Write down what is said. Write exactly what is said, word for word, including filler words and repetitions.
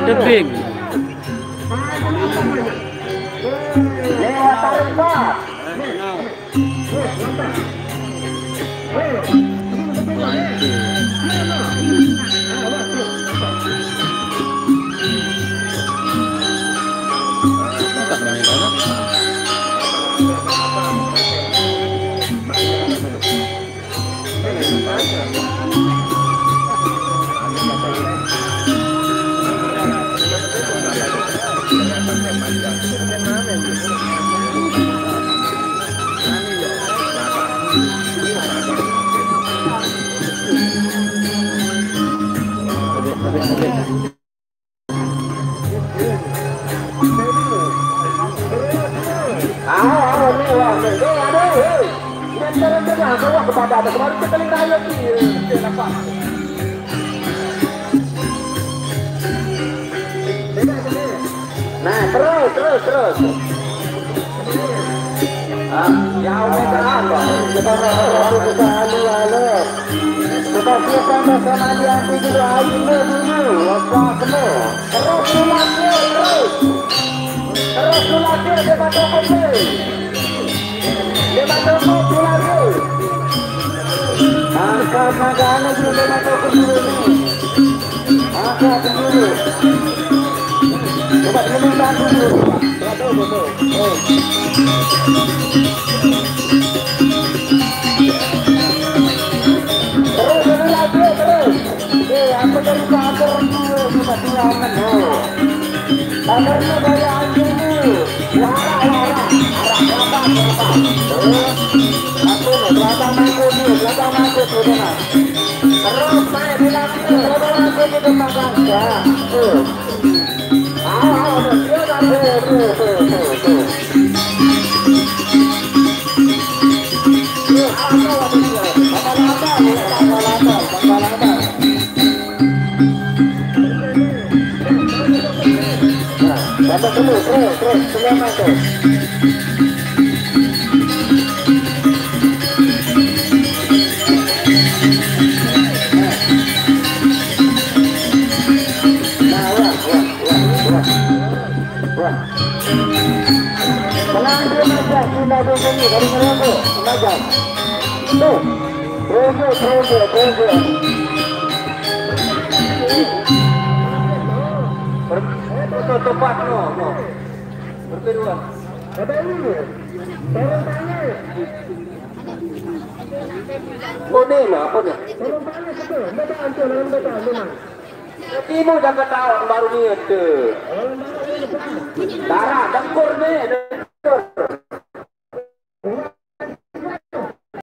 Tebing. Lewat tarik pas. Nah, terus, terus, terus. Ah, ya wis, ah, kok. Kita nggak perlu kita anu-anu. Kita siapkan bersama di anti dulu, ayo dulu, waktu kamu. Terus, terus, terus. Terus, terus, terus, kita tunggu, terus. Dia masuk, terus, terus, terus. Angkat, angkat, angkat, terus, terus, terus, terus. Angkat dulu. Coba dulu, tahan dulu. Betul, betul. Oh. Terus, terus, lagi, terus. Eh, apa dari pagar dulu, coba tulangan, oh. Pagarnya gaya anjing dulu. Wara, wara. Arah belakang, belakang. Terus. Satu, belakang mangkuk dulu, belakang mangkuk, udah, Mas. Terus, saya bilang, terus, terus, terus, terus, terus, terus. Nah, tambah dulu, terus, terus, terus, terus. Nah, wah, wah, wah, wah. Wah. Tenang dulu, Mas, ya. Kita dukung nih, dari ngerokok. Mas, ya. Tuh. Tunggu, tunggu, tunggu. Ber-, tuh, tuh, tuh, Pak, no, no. Berkeruan. Ada ini. Turun tangan. Oh, ini lah, apa nih? Turun tangan, betul. Betul, betul, betul, betul. Timu jangan ketawa, baru niat tuh. Darah dengkur nih.